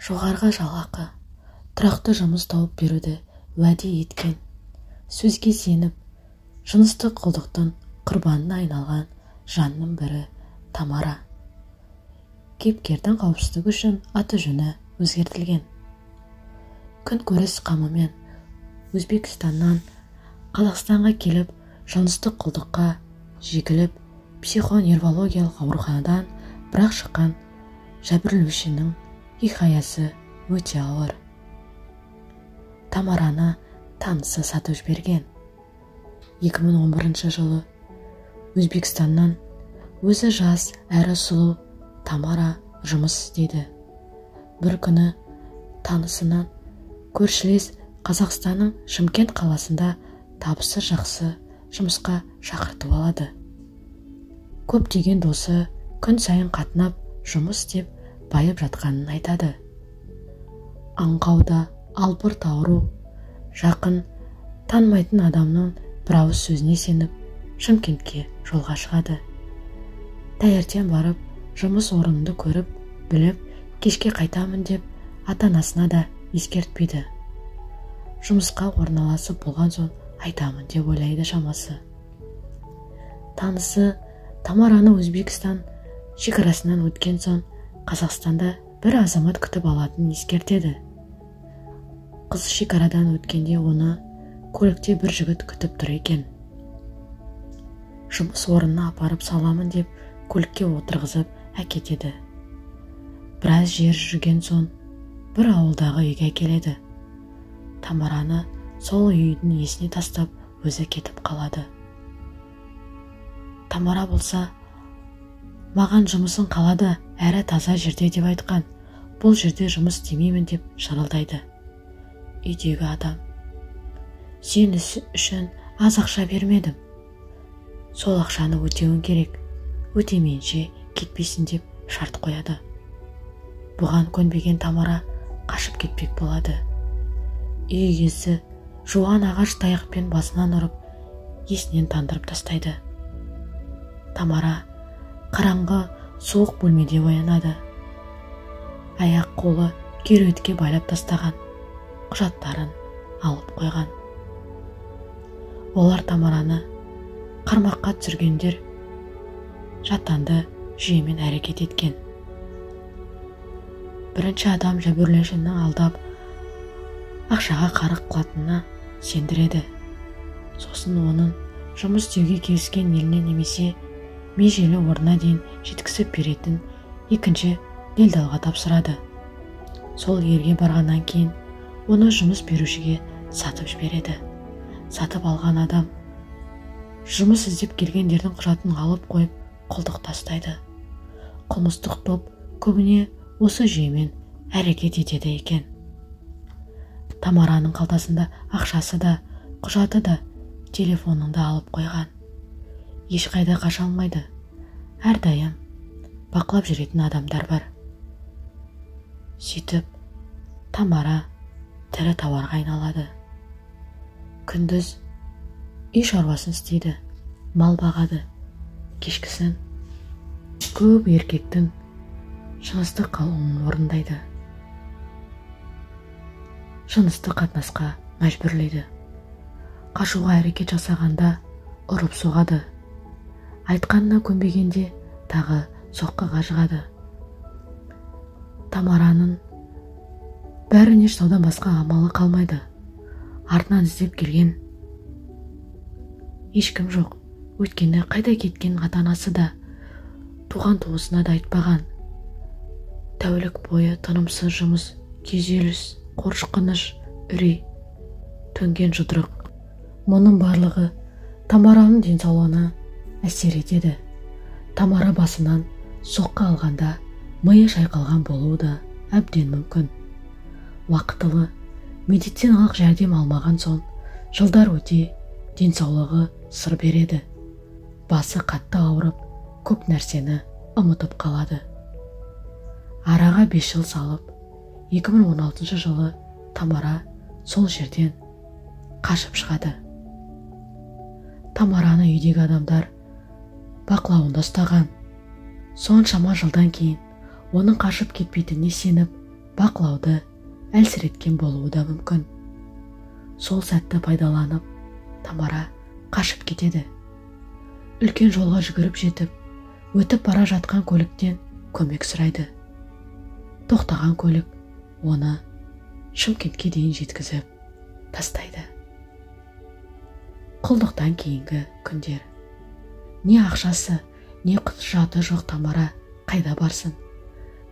Жоғарғы жалақы, тұрақты жұмыс тауып беруді уәде еткен, сөзге сеніп, жыныстық құлдықтың құрбанына айналған жанның бірі Тамара. Кейіпкердің қауіпсіздігі үшін аты-жөні өзгертілген. Күн көріс қамымен Өзбекстаннан Қазақстанға келіп, жыныстық құлдыққа жегіліп, психоневрологиялық ауруханадан бірақ шыққан жәбірленушінің хикаясы өте ауыр. Тамараны танысы сатып жіберген. 2011 жылы Өзбекстаннан өзі жас әрі сұлу Тамара жұмыс істейді. Бір күні танысынан көршілес Қазақстанның Шымкент қаласында табысы жақсы жұмысқа шақыртып алады. Көптеген досы күн сайын қатынап жұмыс істеп байып жатқанын айтады. Аңқауда албырт ауру, жақын танымайтын адамның бір ауыз сөзіне сеніп, Шымкентке жолға шығады. Таңертең барып, жұмыс орнымды көріп, біліп, кешке қайтамын деп ата-анасына да ескертпейді. Жұмысқа орналасып болған соң айтамын деп ойлайды шамасы. Танысы Тамараны Өзбекстан шекарасынан өткен соң Қазақстанда бір азамат күтіп алатынын ескертеді. Қыз шекарадан өткенде оны көлікте бір жігіт күтіп тұр екен. Жұмыс орнына апарып саламын деп көлікке отырғызып әкетеді. Біраз жер жүрген соң бір ауылдағы үйге келеді. Тамараны сол үйдің иесіне тастап өзі кетіп қалады. Тамара болса, маған жұмысың қалада әрі таза жерде деп айтқан, бұл жерде жұмыс істемеймін деп шырылдайды. Үйдегі адам: сен үшін аз ақша бермедім, сол ақшаны өтеуің керек, өтемейінше кетпейсің деп шарт қояды. Бұған көнбеген Тамара қашып кетпек болады. Үй иесі жуан ағаш таяқпен басынан ұрып, есінен тандырып тастайды. Тамара қараңғы суық бөлмеде оянады. Аяқ қолы кереуетке байлап тастаған, құжаттарын алып қойған. Олар Тамараны қармаққа түсіргендер жаттанды жүйемен әрекет еткен. Бірінші адам жәбірленушіні алдап, ақшаға қарық қылатынына сендіреді. Сосын оның жұмыс істеуге келіскен еліне немесе межелі орнына дейін жеткізіп беретін екінші делдалға тапсырады. Сол елге барғаннан кейін оны жұмыс берушіге сатып жібереді. Сатып алған адам жұмыс іздеп келгендердің құжатын алып қойып, құлдық тастайды. Қылмыстық топ көбіне осы жүйемен әрекет етеді екен. Тамараның қалтасында ақшасы да, құжаты да, телефонын да алып қойған. Ешқайда қаша алмайды. Әрдайым бақылап жүретін адамдар бар. Сөйтіп, Тамара тірі тауарға айналады. Күндіз үй шаруасын істейді, мал бағады. Кешкісін көп еркектің жыныстық қалауын орындайды. Жыныстық қатынасқа мәжбүрлейді. Қашуға әрекет жасағанда ұрып соғады. Айтқанына көнбегенде тағы соққыға жығады. Тамараның бәріне шыдаудан басқа амалы қалмайды. Артынан іздеп келген ешкім жоқ. Өйткені қайда кеткен ата-анасы да, туған туысына да айтпаған. Тәулік бойы тынымсыз жұмыс, күйзеліс, қорқыныш, үрей, төнген жұдырық. Мұның барлығы Тамараның денсаулығына әсер етеді. Тамара басынан соққы алғанда миы шайқалған болуы да әбден мүмкін. Уақытылы медициналық жәрдем алмаған соң жылдар өте денсаулығы сыр береді. Басы қатты ауырып, көп нәрсені ұмытып қалады. Араға 5 жыл салып, 2016 жылы Тамара сол жерден қашып шығады. Тамараны үйдегі адамдар бақылауында ұстаған. Соншама жылдан кейін оның қашып кетпейтініне сеніп, бақылауды әлсіреткен болуы да мүмкін. Сол сәтті пайдаланып, Тамара қашып кетеді. Үлкен жолға жүгіріп жетіп, өтіп бара жатқан көліктен көмек сұрайды. Тоқтаған көлік оны Шымкентке дейін жеткізіп тастайды. Құлдықтан кейінгі күндер. Не ақшасы, не құжаты жоқ Тамара қайда барсын?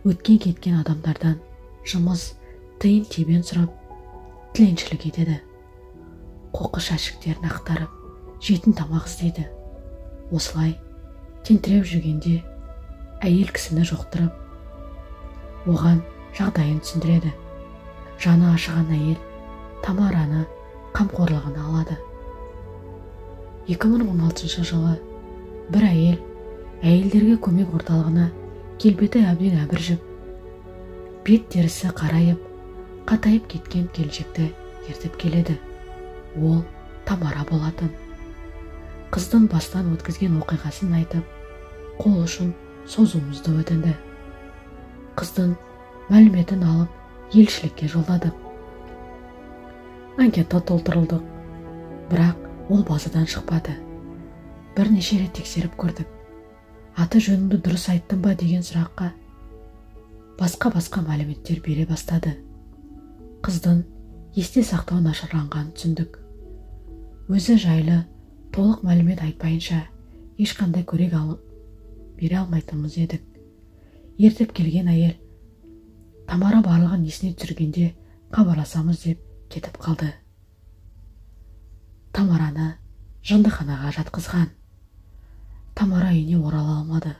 Өткен кеткен адамдардан жұмыс, тиын-тебен сұрап, тіленшілік етеді. Қоқыс жәшіктерін ақтарып, жейтін тамақ іздейді. Осылай тентіреп жүргенде әйел кісіні жоқтырып, оған жағдайын түсіндіреді. Жаны ашыған әйел Тамараны қамқорлығына алады. 2016 жылы бір әйел әйелдерге көмек орталығына келбеті әбден әбіржіп, бет терісі қарайып, қатайып кеткен келіншекті ертіп келеді. Ол Тамара болатын. Қыздың бастан өткізген оқиғасын айтып, қол ұшын созуымызды өтінді. Қыздың мәліметін алып, елшілікке жолдадық. Анкета толтырылдық, бірақ ол базадан шықпады. Бірнеше рет тексеріп көрдік. Аты жөніңді дұрыс айттым ба деген сұраққа басқа-басқа мәліметтер бере бастады. Қыздың есте сақтау нашарланғанын түсіндік. Өзі жайлы толық мәлімет айтпайынша ешқандай көрек алып бере алмайтынымыз едік. Ертіп келген әйел Тамара барлығын есіне түсіргенде хабарласамыз деп кетіп қалды. Тамараны жындыханаға жатқызған. Тамара үйіне орала алмады.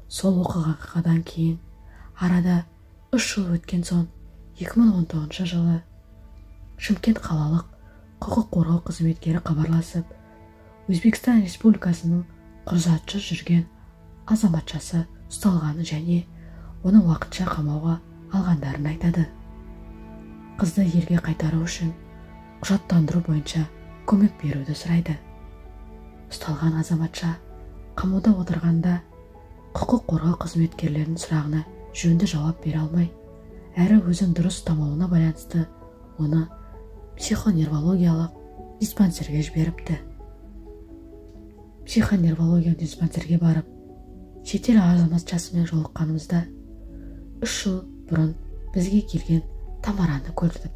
Сол оқиғадан кейін арада 3 жыл өткен соң 2019 жылы Шымкент қалалық құқық қорғау қызметкері хабарласып, Өзбекстан Республикасының құжатсыз жүрген азаматшасы ұсталғанын және оны уақытша қамауға алғандарын айтады. Қызды елге қайтару үшін құжаттандыру бойынша көмек беруді сұрайды. Ұсталған азаматша қамауда отырғанда құқық қорғау қызметкерлерінің сұрағына жөнді жауап бере алмай, әрі өзін дұрыс ұстамауына байланысты оны психоневрологиялық диспансерге жіберіпті. Психоневрологиялық диспансерге барып, шетел азаматшасымен жолыққанымызда 3 жыл бұрын бізге келген Тамараны көрдік.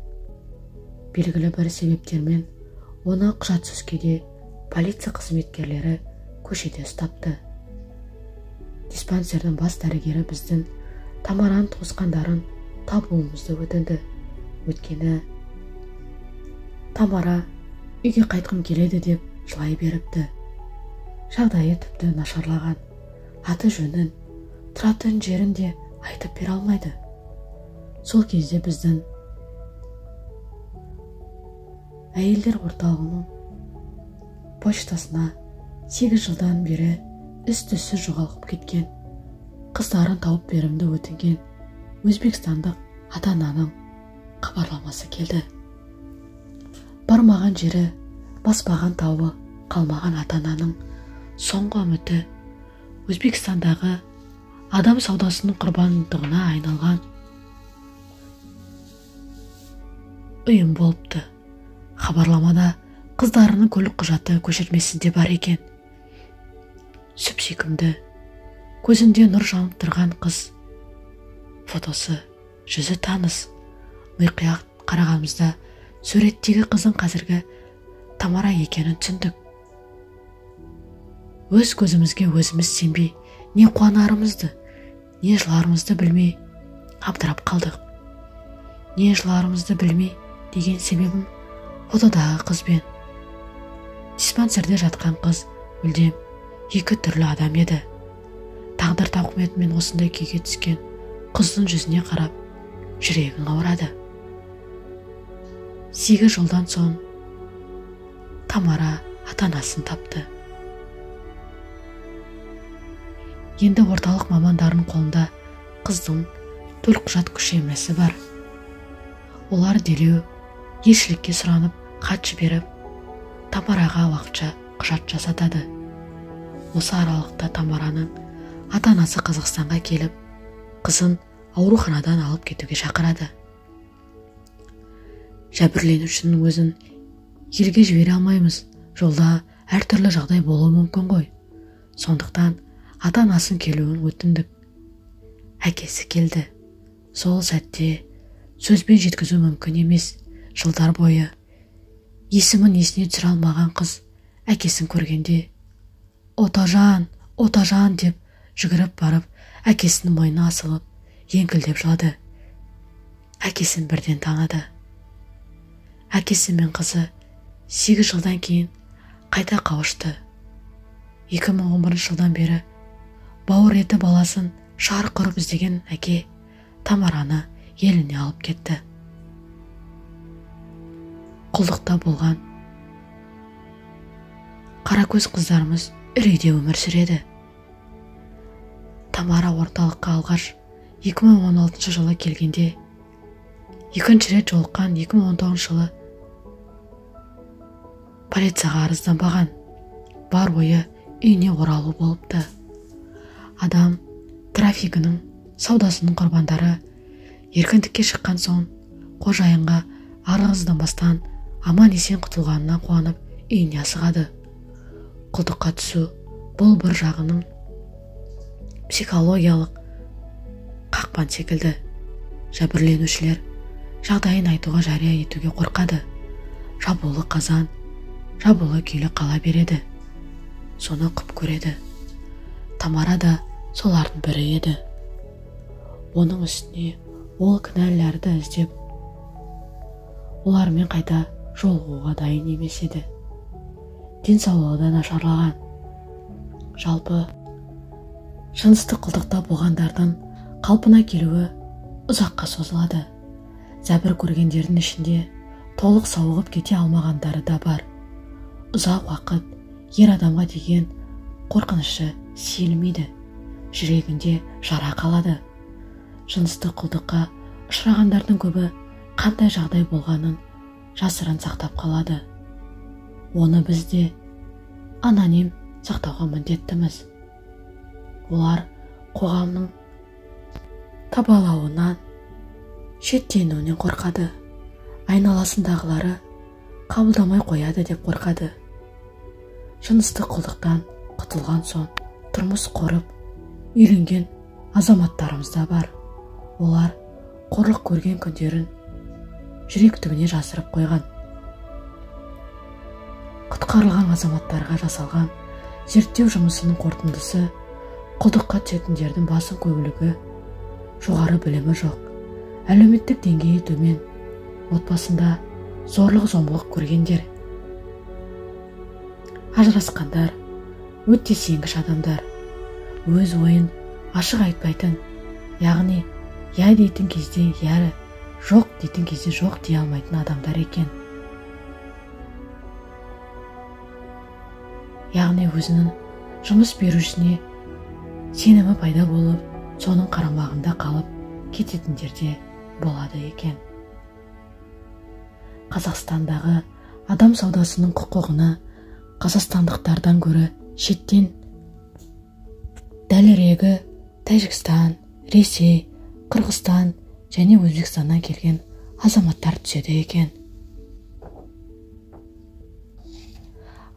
Белгілі бір себептермен оны құжатсыз күйде полиция қызметкерлері көшеде ұстапты. Диспансердің бас дәрігері біздің Тамараның туысқандарын табуымызды өтінді. Өйткені Тамара үйге қайтқым келеді деп жылай беріпті. Жағдайы тіпті нашарлаған. Аты жөнін, тұратын жерін де айтып бере алмайды. Сол кезде біздің әйелдер орталығының почтасына 8 жылдан бері із-түзсіз жоғалып кеткен қыздарын тауып берімді өтінген өзбекстандық ата-ананың хабарламасы келді. Бармаған жері, баспаған тауы қалмаған ата-ананың соңғы үміті Өзбекстандағы адам саудасының құрбандығына айналған ұйым болыпты. Хабарламада қыздарының көлік құжаты көшірмесінде бар екен. Сүп-сүйкімді, көзінде нұр жанып тұрған қыз фотосы, жүзі таныс. Мұқият қарағанымызда суреттегі қыздың қазіргі Тамара екенін түсіндік. Өз көзімізге өзіміз сенбей, не қуанарымызды, не жыларымызды білмей абдырап қалдық. Не жыларымызды білмей деген себебім фотодағы қызбен диспансерде жатқан қыз мүлдем екі түрлі адам еді. Тағдыр тауқыметімен осындай күйге түскен қыздың жүзіне қарап жүрегің ауырады. 8 жылдан соң Тамара ата-анасын тапты. Енді орталық мамандарының қолында қыздың төлқұжат көшірмесі бар. Олар дереу елшілікке сұранып хат жіберіп, Тамараға уақытша құжат жасатады. Осы аралықта Тамараның ата-анасы Қазақстанға келіп, қызын ауруханадан алып кетуге шақырады. Жәбірленушінің өзін елге жібере алмаймыз, жолда әртүрлі жағдай болуы мүмкін ғой. Сондықтан ата-анасын келуін өтіндік. Әкесі келді. Сол сәтте сөзбен жеткізу мүмкін емес. Жылдар бойы есімін есіне түсіре алмаған қыз әкесін көргенде «Отажан, Отажан» деп жүгіріп барып, әкесінің мойнына асылып, еңкілдеп жылады. Әкесін бірден таныды. Әкесі мен қызы 8 жылдан кейін қайта қауышты. 2011 жылдан бері бауыр еті баласын шарқ ұрып іздеген әке Тамараны еліне алып кетті. Құлдықта болған қаракөз қыздарымыз үрейде өмір сүреді. Тамара орталыққа алғаш 2016 жылы келгенде, екінші рет жолыққан 2019 жылы полицияға арызданбаған. Бар ойы үйіне оралу болыпты. Адам трафигінің, саудасының құрбандары еркіндікке шыққан соң қожайынға арызданбастан аман есен құтылғанына қуанып үйіне асығады. Құлдыққа түсу бұл бір жағының психологиялық қақпан секілді. Жәбірленушілер жағдайын айтуға, жария етуге қорқады. Жабулы қазан жабулы күйлі қала береді. Соны құп көреді. Тамара да солардың бірі еді. Оның үстіне ол кінәлілерді іздеп, олармен қайта жолығуға дайын емес еді. Денсаулығы да нашарлаған. Жалпы жыныстық құлдықта болғандардың қалпына келуі ұзаққа созылады. Зәбір көргендердің ішінде толық сауығып кете алмағандары да бар. Ұзақ уақыт ер адамға деген қорқынышы сейілмейді, жүрегінде жара қалады. Жыныстық құлдыққа ұшырағандардың көбі қандай жағдай болғанын жасырын сақтап қалады. Оны біз де аноним сақтауға міндеттіміз. Олар қоғамның табалауынан, шеттенуінен қорқады. Айналасындағылары қабылдамай қояды деп қорқады. Жыныстық құлдықтан құтылған соң тұрмыс құрып, үйленген азаматтарымыз да бар. Олар қорлық көрген күндерін жүрек түбіне жасырып қойған. Құтқарылған азаматтарға жасалған зерттеу жұмысының қорытындысы құлдыққа түсетіндердің басым көпшілігі жоғары білімі жоқ, әлеуметтік деңгейі төмен, отбасында зорлық-зомбылық көргендер, ажырасқандар, өте сенгіш адамдар, өз ойын ашық айтпайтын, яғни я дейтін кезде я, жоқ дейтін кезде жоқ дей алмайтын адамдар екен. Яғни өзінің жұмыс берушісіне сенімі пайда болып, соның қарамағында қалып кететіндер де болады екен. Қазақстандағы адам саудасының құқығына қазақстандықтардан гөрі шеттен, дәлірегі Тәжікстан, Ресей, Қырғызстан және Өзбекстаннан келген азаматтар түседі екен.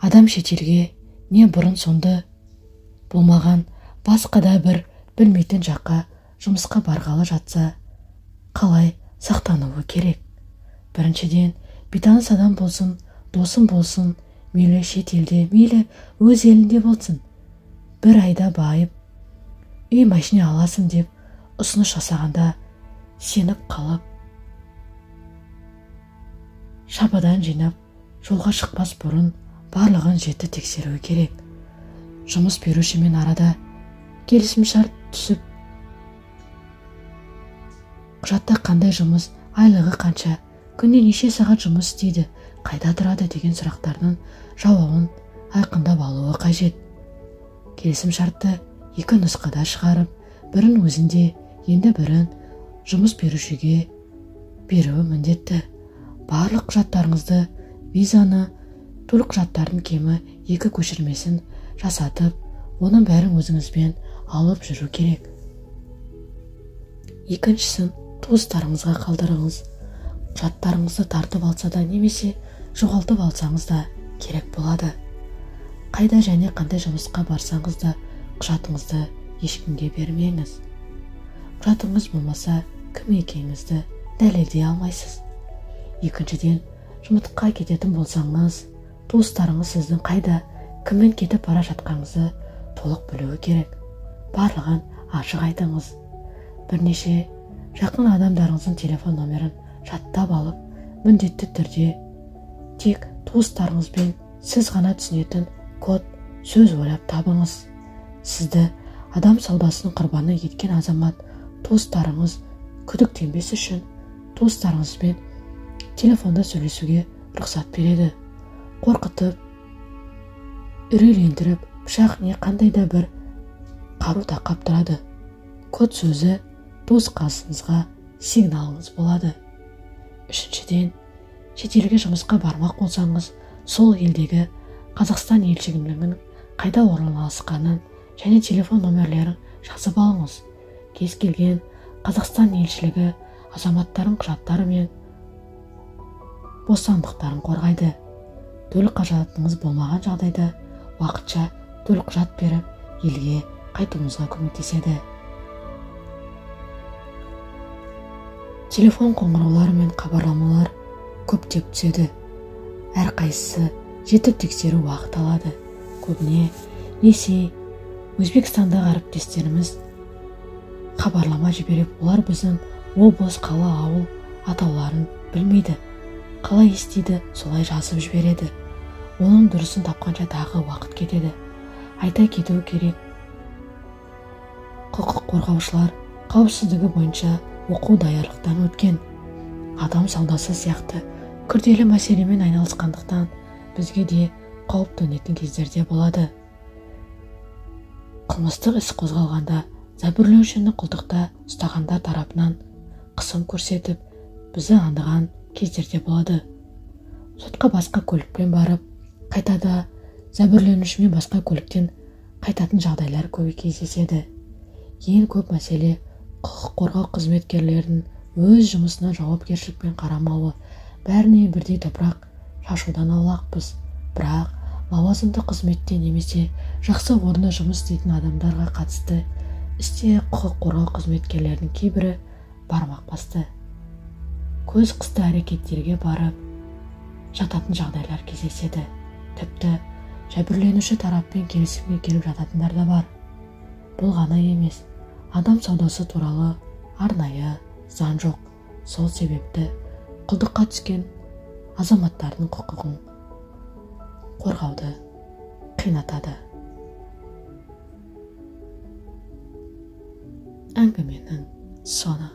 Адам шетелге не бұрын сонды болмаған басқа да бір білмейтін жаққа жұмысқа барғалы жатса, қалай сақтануы керек? Біріншіден, бейтаныс адам болсын, досым болсын, мейлі шет елде, мейлі өз елінде болсын, бір айда байып, үй машина аласың деп ұсыныс жасағанда сеніп қалып, шабадан жинап, жолға шықпас бұрын барлығын жеті тексеруі керек. Жұмыс берушімен арада келісімшарт түсіп, құжатта қандай жұмыс, айлығы қанша, күнде неше сағат жұмыс істейді, қайда тұрады деген сұрақтардың жауабын айқындап алуы қажет. Келісімшартты екі нұсқада шығарып, бірін өзінде, енді бірін жұмыс берушіге беруі міндетті. Барлық құжаттарыңызды, визаны, төлқұжаттардың кемі екі көшірмесін жасатып, оның бәрін өзіңізбен алып жүру керек. Екіншісін туыстарыңызға қалдырыңыз. Құжаттарыңызды тартып алса да немесе жоғалтып алсаңыз да керек болады. Қайда және қандай жұмысқа барсаңыз да құжатыңызды ешкімге бермеңіз. Құжатыңыз болмаса, кім екеніңізді дәлелдей алмайсыз. Екіншіден, жұмысқа кететін болсаңыз, туыстарыңыз сіздің қайда, кіммен кетіп бара жатқаныңызды толық білуі керек. Барлығын ашық айтыңыз. Бірнеше жақын адамдарыңыздың телефон номерін жаттап алып, міндетті түрде тек туыстарыңызбен сіз ғана түсінетін код сөз ойлап табыңыз. Сізді адам саудасының құрбаны еткен азамат туыстарыңыз күдіктенбес үшін туыстарыңызбен телефонда сөйлесуге рұқсат береді. Қорқытып, үрейлендіріп, пышақ не қандай да бір қару тақап тұрады. Код сөзі туысқаныңызға сигналыңыз болады. Үшіншіден, шетелге жұмысқа бармақ болсаңыз, сол елдегі Қазақстан елшілігінің қайда орналасқанын және телефон номерлерін жазып алыңыз. Кез келген Қазақстан елшілігі азаматтардың құжаттары мен бостандықтарын қорғайды. Төлқұжатыңыз болмаған жағдайда уақытша төлқұжат беріп, елге қайтуыңызға көмектеседі. Телефон қоңыраулары мен хабарламалар көптеп түседі. Әрқайсысы жетіп тексеру уақыт алады. Көбіне Ресей, Өзбекстандағы әріптестеріміз хабарлама жіберіп, олар біздің облыс, қала, ауыл атауларын білмейді. Қалай естиді, солай жазып жібереді. Оның дұрысын тапқанша тағы уақыт кетеді. Айта кету керек, құқық қорғаушылар қауіпсіздігі бойынша оқу даярлықтан өткен. Адам саудасы сияқты күрделі мәселемен айналысқандықтан бізге де қауіп төнетін кездерде болады. Қылмыстық іс қозғалғанда зәбірлеушіні құлдықта ұстағандар тарапынан қысым көрсетіп, бізді аңдыған кездерде болады. Сотқа басқа көлікпен барып, қайтада зәбірленушімен басқа көліктен қайтатын жағдайлар көп кездеседі. Ең көп мәселе құқық қорғау қызметкерлерінің өз жұмысына жауапкершілікпен қарамауы. Бәріне бірдей топырақ шашудан аулақпыз. Бірақ лауазымды қызметте немесе жақсы орында жұмыс істейтін адамдарға қатысты істе құқық қорғау қызметкерлерінің кейбірі бармақ басты. Көз қысты әрекеттерге барып жататын жағдайлар кездеседі. Тіпті жәбірленуші тараппен келісімге келіп жататындар да бар. Бұл ғана емес, адам саудасы туралы арнайы заң жоқ. Сол себепті құлдыққа түскен азаматтардың құқығын қорғауды қинатады. Әңгіменің соңы.